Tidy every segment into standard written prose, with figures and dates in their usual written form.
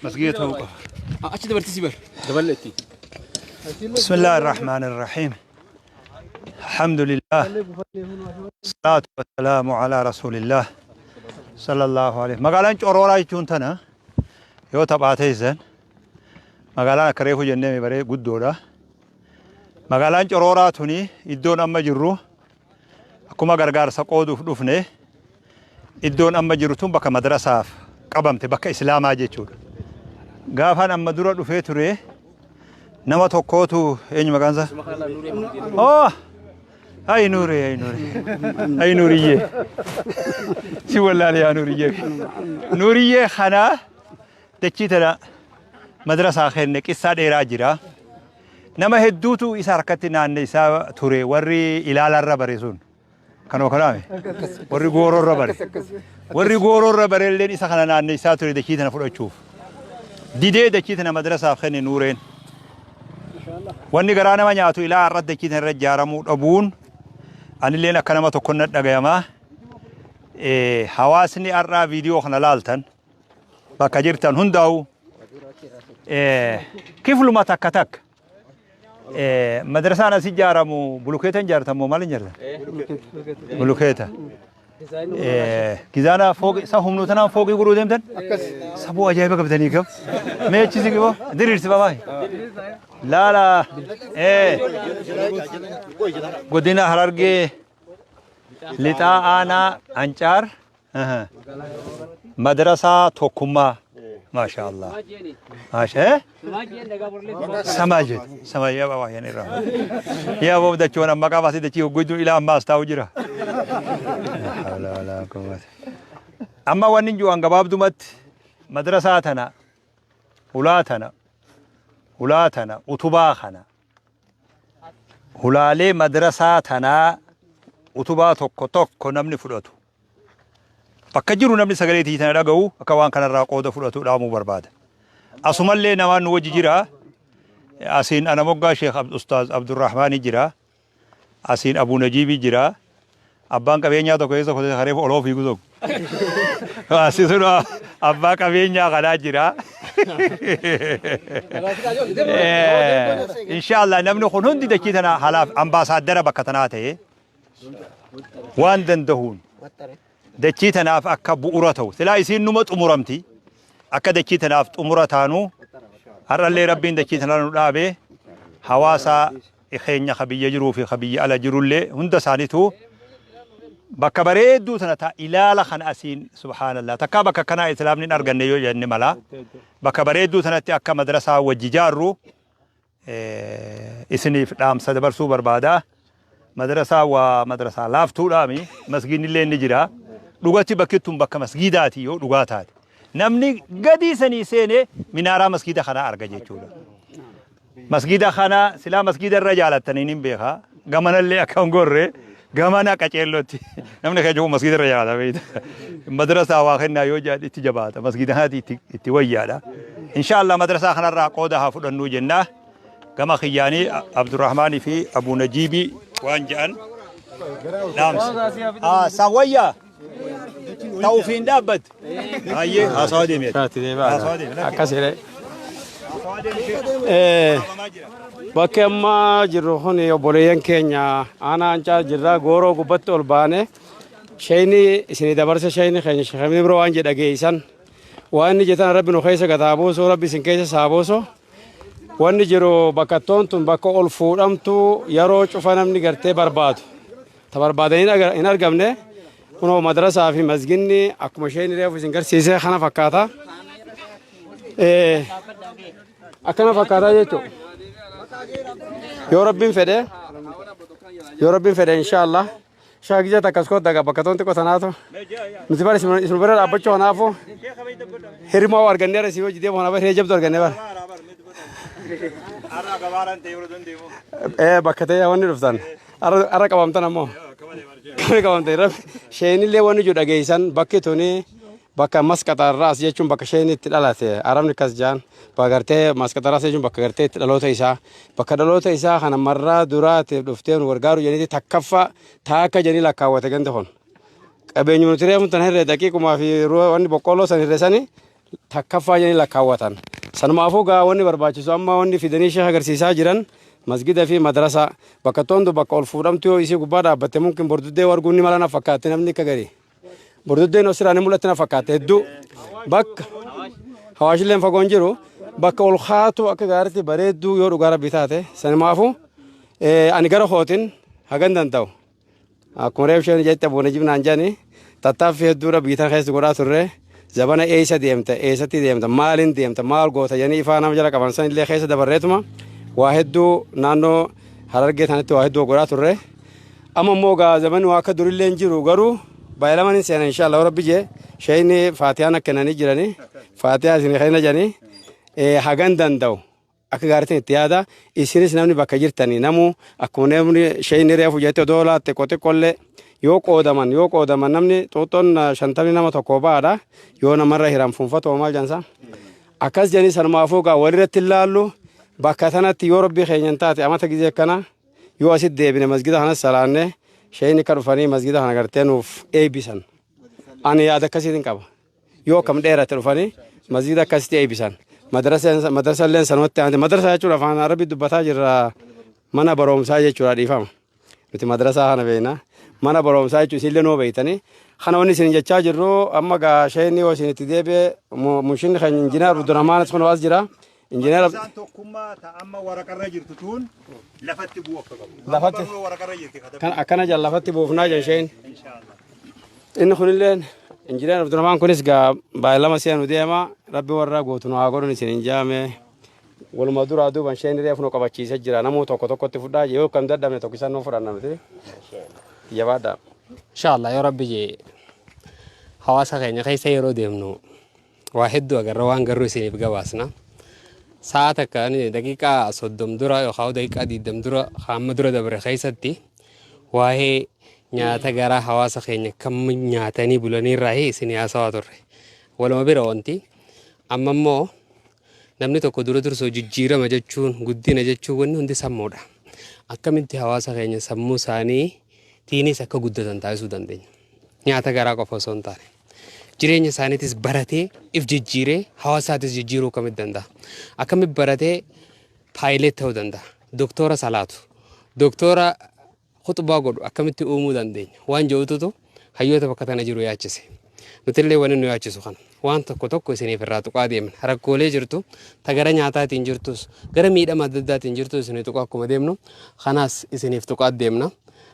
Masgiida ta'uu qaba. Achi dabartisi bar. Daballeetti. بسم الله الرحمن الرحيم الحمد لله الصلاة والسلام على رسول الله صلى الله عليه magaalaan Corooraa jechuun tana yoo taphaa teessan magaalaan akka reefu jennee baree guddoodha. Magaalaan Corooraa tuni iddoon amma jirru akkuma gargaarsa qooduuf dhufne iddoon amma jirru tun bakka madrasaaf qabamte bakka islaamaa jechuudha. Gaafaan amma dura dhufee ture nama tokkootu eenyu maqaan isaa? Oh! Ay Nuuree, ay Nuuree. Ay Nuuriyyee. Si wallaale yaa Nuuriyyee. Nuuriyyee kana dachii tana madrasaa kenne qissaa dheeraa jira. Nama hedduutu isa harkatti naanne isaa ture warri ilaalarra bare sun. Kanuma kanaame warri goororra bare. Warri goororra bare illeen isa kana naanne isaa ture dachii tana fudhachuuf. Didee dachii tana madrasaaf kenne Nuureen. Wanni garaa nama nyaatu ilaa har'a dachii tana irra ijaaramuu dhabuun anilleen akka nama tokko na dhagayama. Hawaasni har'aa viidiyoo kana laaltan bakka jirtan hundaa'u kifluma takka takka madrasaan as ijaaramu bulukeeta ijaartan moo maal ijaartan? Bulukeeta. Gizaana fooqi isa humnuu tanaan fooqii guruu deemtan? Sabuu ajaa'iba qabdanii gab. Mee achi siqi boo diriirsi babaa. Laala godina Harargee lixaa aanaa Ancaar Madrasaa Tokkummaa. Maasha Allah. Maasha eh? Samaa jedhe. Samaa yaa baabaa yan irraa. Yaa boob dachoon amma qaba asii dachii hoggojjuu ilaa ammaas taa'u jira. La hawla wala quwwata. Amma wanni jiru gabaabdumatti madrasaa tana hulaa tana hulaa tana utubaa kana Hulaalee madrasaa tanaa utubaa tokko tokko namni fudhatu. Bakka jiru namni sagalee tiyya tana dhaga'u akka waan kanarraa qooda fudhatu dhaamuu barbaada. Asumallee namaan nu wajji jira. Asiin ana moggaa Sheekh Ustaaz Abdurrahmaani jira. Asiin Abuu Najiibii jira. Abbaan qabeenyaa tokko keessa kotee kareef oloo fiigu tokko. Asi sun abbaa qabeenyaa kanaa jira. Inshaallah namni kun hundi dachii tana halaaf ambaasaaddara bakka tanaa ta'e waan dandahuun dachii tanaaf akka bu'ura ta'u silaa isiin numa xumuramti akka dachii tanaaf xumura taanu har'allee rabbiin dachii tana nu dhaabe hawaasa keenya ka biyya jiruu fi ka biyya ala jirullee hunda isaaniitu bakka bareedduu tana ta ilaala kana asiin subhaanallah takkaa bakka kanaa islaamni hin arganne yoo jenne mala bakka bareedduu tanatti akka madrasaa wajji jaarru isiniif dhaamsa dabarsuu barbaada. Madrasaa waa madrasaa laaftuudhaami masgiidnillee ni jira. Dhugatti bakki tun bakka masgiidaati yoo dhugaa taate. Namni gadii sanii seene minaaraa masgiida kanaa arga jechuudha. Masgiida kana silaa masgiida irra jaalattaniin hin beeka. Gamanallee akka hin gorre gamana qaceellotti. Namni keenya kun masgiida irra jaalata beekta. Madrasaa waa kennaa yoo jedhan itti jabaata. Masgiida kanatti itti, itti wayyaadha. Inshaallah madrasaa kanarraa qooda haa fudhannuu jenna. Gama kiyyaanii Abdurrahmaanii fi Abuu Najiibii waan jedhan dhaamsa. Ah, san wayyaa. Ta ofiin dhaabbatte. Hayyee haasawaa deemi. Taati deebi'aa. Haasawaa deemi. Akkas jedhee. Bakki amma jirru kun obboleeyyan keenya aanaa Ancaa jirra gooroo gubbatti ol baane sheeyni isinii dabarse sheeyni keenya sheekhamni biroo waan jedha geessan. Waan inni jettan Rabbi nu keessa gataa buusu, Rabbi isin keessa saa buusu. Wanni jiru bakkattoon tun bakka ol fuudhamtu yeroo cufa namni gartee barbaadu. Ta barbaadanii hin argamne kunoo madrasaa fi masginni akkuma isheen reefu isin garsiisee kana fakkaata. Akkana fakkaata jechuudha. Yoo Rabbiin fedhe yoo Rabbiin fedhe inshaallah. Shaagija takkas koo daga bakka toon xiqqoo tanaatu. Nuti bara isin bira dhaabbachuu kanaafu hirmaa argannee ara si hojii deemu kanaaf hiree jabdu argannee bara. Bakka ta'ee wanni dhuftan. Arra qabamtan ammoo. Kami qabamtan rabbi sheenillee wanni jiru dhageessan bakki tuni bakka masqaxarraas jechuun bakka isheen itti dhalate arabni akkas jaan bakka gartee masqaxarraas jechuun bakka gartee itti dhaloota isaa bakka dhaloota isaa kana marraa duraatiif dhuftee nu gargaaru jedhaniiti takkaffaa taakka jedhanii lakkaawwate ganda kun. Qabeenyuma nuti reefu tan hirree daqiiqumaa fi wanni boqqolloo san hirreessanii takkaffaa jedhanii lakkaawwatan. Sanumaafuu gaa wanni barbaachisu amma wanni fidanii ishee agarsiisaa jiran masgida fi madrasaa bakka toontu bakka ol fuudhamtu yoo isii gubbaa dhaabbatte mumkin borduddee warguun ni mala na fakkaatti namni akka garii. Bordoddeen osirraa ni mul'atti na fakkaata hedduu bakka hawaashilleen fagoon jiru bakka ol kaatu akka gaariitti bareedduu yoo dhugaa rabbii taate sanumaafuu ani gara kootiin hagan danda'u akkuma reef isheen jette buuna jibnaan jedhani tattaaffii hedduu rabbii tan keessa godhaa turre zabana eessa deemta eessatti deemta maaliin deemta maal goota jedhanii ifaa nama jala qaban san illee keessa dabarreetuma waa hedduu naannoo harargee tanatti waa hedduu godhaa turre. Amma immoo gaa zamanni waa akka durillee hin jiru garuu baay'ilaman hin seena inshallah rabbi jee sheeyni faatiyaan akka kennanii jiranii faatiyaa isin kenna jedhanii hagan danda'u akka gaariitiin itti yaada isinis namni bakka jirtanii namuu akkuma namni sheeyni reefu jette odoo laatte xiqqollee yoo qoodaman yoo qoodaman namni xuuxxoon shantamni nama tokko ba'aadha yoo namarra hiran funfatoo maal jansa akkas jedhanii sanumaafuu gaa walirratti ilaallu bakka tanatti yoo rabbii keenya hin taate amata gizee akkana yoo asitti deebine masgida kanas salaanne sheeyni akka dhufanii masgida kana gartee nuuf eebbisan. Ani yaada akkasiitiin qaba. Yoo akkam dheerate dhufanii masgida akkasitti eebbisan. Madrasa illee sanumatti aante. Madrasa jechuudha afaan Arabii dubbataa jirra mana barumsaa jechuudha dhiifama. Nuti madrasaa kana beekna. Mana barumsaa jechuun isinillee nuu beektanii. Kana wanni isin jechaa jirru amma gaa sheeyni yoo isin itti deebi'e mushinni kan injiinar Abdurrahmaan kun as jira. Injiinar Isaan tokkummaa ta amma waraqarra jirtu tun lafatti bu'u akka qabu. Lafatti. Amma waraqarra jirti katabu. Kan akkana jala lafatti buufnaa jedhan sheen. Inshaallah. Inni kunilleen injiinar Abdurrahmaan kunis gaa baay'ee seenu deema rabbi warra gootu nu haa godhun isin hin jaame. Waluma duraa duuban sheen reefu nu qabachiisee jira namuu tokko tokkotti fudhaa yoo kam dadhabne tokko isaan nu fudhanna nuti. Jabaadha. Inshallah yoo rabbi jee hawaasa keenya keessa yeroo deemnu waa hedduu agarra waan garuu isiniif gabaasna. Sa'a takka daqiiqaa 30 dura yookaan daqiiqaa 20 dura hamma dura dabre keessatti waa'ee nyaata garaa hawaasa keenya kam nyaatanii bulanii irraa isin haasawaa turre. Waluma bira wanti amma immoo namni tokko dura dursoo jijjiirama jechuun guddina jechuun wanni hundi sammuudha. Akkamitti hawaasa keenya sammuu isaanii tiinis akka guddatan taasisuu dandeenya. Nyaata garaa qofa osoo hin taane. Jireenya isaaniitis baratee if jijjiiree hawaasaatis jijjiiruu akkamitti danda'a? Akkamitti baratee paayileet ta'uu danda'a? Doktora salaatu, doktora khutbaa godhu akkamitti uumuu dandeenya? Waan jedhututu hayyoota bakka tana jiru yaachise. Nutillee wanni nu yaachisu kana. Waan tokko tokko isiniif irraa tuqaa deemna. Rakkoolee jirtu, ta gara nyaataatiin jirtus, gara miidhama adda addaatiin jirtus isinii tuqaa akkuma deemnu, kanaas isiniif tuqaa deemna.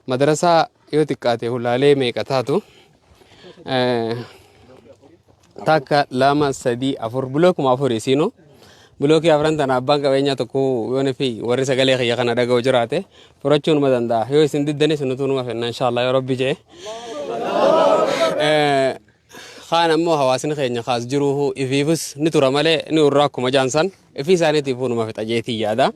Madarasaa yoo xiqqaate hulaalee meeqa taatu? Takka, lama, sadii, afur, bulookuma afur isiinu. Bulookii afran tana abbaan qabeenyaa tokko yoo fi warri sagalee kiyya kana dhaga'u jiraate furachuu numa danda'a. Yoo isin diddanis nutu numa fenna inshallah yoo rabbi jee. Kaan ammoo hawaasni keenya kaas jiru ifiifis ni tura malee ni urraa akkuma jaansan ifii isaaniitiif numa fixa jeetii yaada.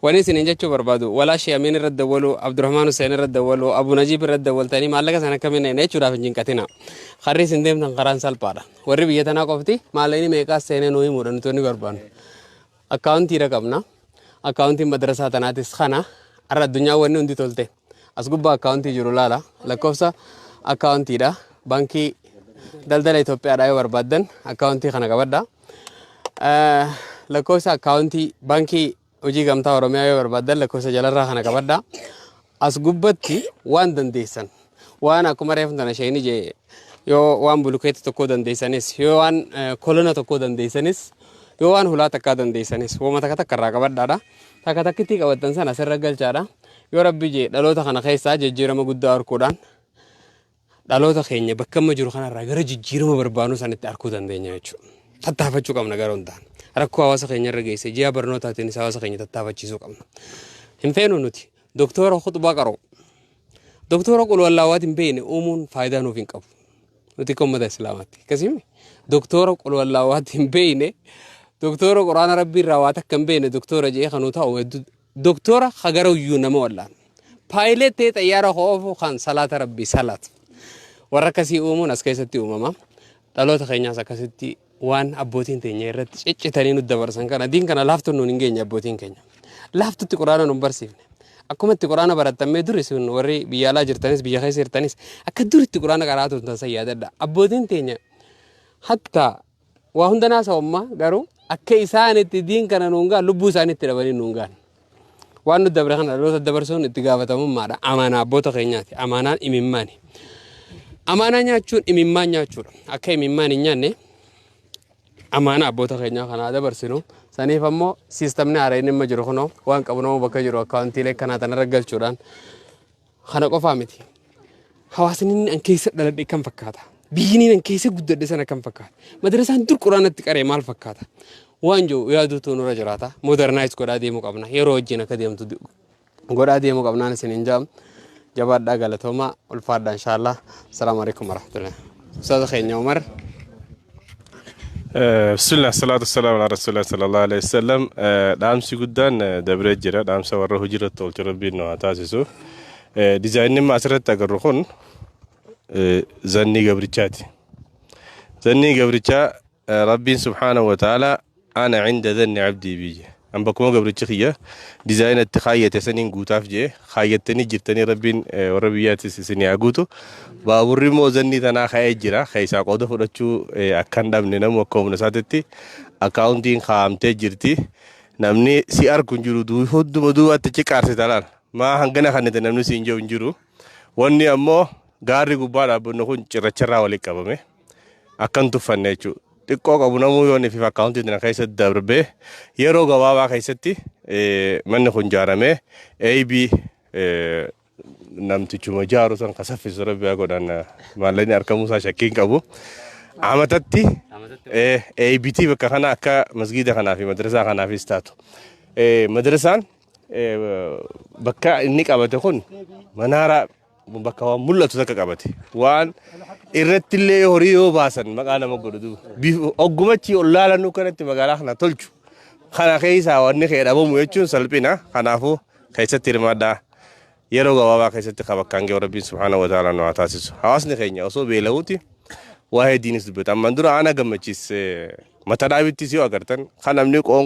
Wani isiniin jechuu barbaadu walaa Shee Amiin irra dawwalu, Abdurrahmaan Hussein irra dawwalu, Abu Najiib irra dawwaltanii maallaqa sana akkamiin dhayna jechuudhaaf hin jinqatina. Karri isin deemtan karaan salphaadha. Warri biyya tanaa qofti maallaqni meeqaas seenee nuu himuudha nuti wanni barbaannu. Akkaawuntiidha qabna. Akkaawuntiin madrasaa tanaatis kana har'a addunyaa wanni hundi tolte. As gubbaa akkaawuntii jiru laala. Lakkoofsa akkaawuntiidha. Baankii daldala Itoophiyaadhaa yoo barbaaddan akkaawuntii kana qabadha. Lakkoofsa akkaawuntii baankii hojii gamtaa Oromiyaa yoo barbaaddan lakkoofsa jalarraa kana qabadha. As gubbatti waan dandeessan waan akkuma reefu tana isheen jee Yoo waan bulukeetti tokkoo dandeessanis, yoo waan kolona tokkoo dandeessanis, yoo waan hulaa takkaa dandeessanis, wooma takka takka irraa qabadhaadha. Takka takkittii qabattan sana asirra galchaadha. Yoo Rabbi jee dhaloota kana keessaa jijjiirama guddaa arkuudhaan dhaloota keenya bakka amma jiru kanarraa gara jijjiirama barbaannu sanitti arkuu dandeenya jechuudha. Tattaafachuu qabna gara hundaan. Rakkoo hawaasa keenya irra geesse ji'a barnootaatiinis hawaasa keenya tattaafachiisuu qabna. Hin feenu nuti doktora khuxbaa qaroo. Doktora qulwallaawaati hin beekne uumuun faayidaa nuuf hin qabu. Nuti akka uummata Islaamaatti. Akkasii doktora qulwallaawaati hin beekne, doktora quraana rabbii irraa waa takka hin beekne doktora jedhee kan nu taa'u hedduu doktora hagarayyuu nama wallaan. Paayileet ta'ee xayyaara oofu kan salaata rabbii salaatu. Warra akkasii uumuun as keessatti uumama. Dhaloota keenyaas akkasitti waan abbootiin teenya irratti ciccitanii nu dabarsan kana diin kana laaftuun nuun hin geenye abbootiin keenya. Laaftutti quraana nu hin barsiifne. Akkuma itti quraana barattamee dur isin warri biyya alaa jirtanis biyya keessa jirtanis akka dur itti quraana qaraa turtan san yaadadha. Abbootiin teenya hatta waa hunda naasa'umma garuu akka isaan itti diin kana nuun gahan lubbuu isaanii itti dhabanii nuun gahan. Waan nu dabre kana dhaloota dabarsuun itti gaafatamummaadha. Amaanaa abboota keenyaati. Amaanaan imimmaani. Amaanaa nyaachuun imimmaan nyaachuudha. Akka imimmaan hin nyaanne amaanaa abboota keenyaa kanaa dabarsinu. Saniif ammoo siistamni haaraa inni amma jiru kunoo waan qabu nama bakka jiru akkaawuntiilee kanaa tanarra galchuudhaan kana qofaa miti. Hawaasni inni an keessa dhaladhe kam fakkaata? Biyyi inni an keessa guddadhe sana kam fakkaata? Madrasaan dur quraanatti qaree maal fakkaata? Waan jiru yaaduutu nurra jiraata. Modernize godhaa deemuu qabna. Yeroo wajjin akka deemtu godhaa deemuu qabnaan isin hin jaam. Jabaadhaa, galatoomaa, ulfaadhaa inshaallah. Asalaamu alaikum warahmatullahi. Ustaaza keenya Umar. Bismillah, salaatu wassalamu ala rasulillah sallallahu alaihi wasallam. Dhaamsi guddaan dabree jira. Dhaamsa warra hojii irratti oolchu Rabbiin nu haa taasisu. Dizaayinni amma asirratti agarru kun zannii gabrichaati. Zannii gabrichaa Rabbiin subhaanahu wa ta'ala ana inda zanni abdii biyya. An bakkuma gabrichi kiyya dizaayina itti kaayyate saniin guutaaf jee kaayyattanii jirtanii Rabbiin warra biyyaattis isinii haa guutu. Baaburri immoo zannii tanaa ka'ee jira. Keessaa qooda fudhachuu akka hin dhabne namu akka humna isaatitti akkaawuntiin kaa'amtee jirti. Namni si argu hin jiru hunduma duubatti achi qaarsita laal. Maa hangana kannite namni si hin jiru hin jiru. Wanni ammoo gaarri gubbaa dhaabbannu kun cirracharraa walitti qabame. Akka hin tuffanne jechuudha. Xiqqoo qabu namuu yoo fi akkaawuntii tana keessa darbee yeroo gabaabaa keessatti manni kun ijaaramee AB namtichuma ijaaru san ka saffisu Rabbi haa godhan, maallaqni argamuu isaa shakkii hin qabu. Amatatti ABT bakka kana akka masgiida kanaa fi madrasaa kanaafis taatu. Madrasaan bakka inni qabate kun manaaraa bakka waan mul'atu takka qabate. Waan irratti illee horii yoo baasan maqaa nama godhu duuba. Oggumachi ol laalannu kanatti magaalaa kana tolchu. Kana keessaa wanni kee dhabamu jechuun salphina. Kanaafuu keessatti hirmaadhaa. Yeroo gabaabaa keessatti kan bakkaan ga'u Rabbiin subhaanahu wa ta'ala nu haa taasisu. Hawaasni keenya osoo beela'uuti waa'ee diinis dubbata. Ammaan dura aanaa gammachiis mata dhaabittis yoo agartan kan namni qoonqoo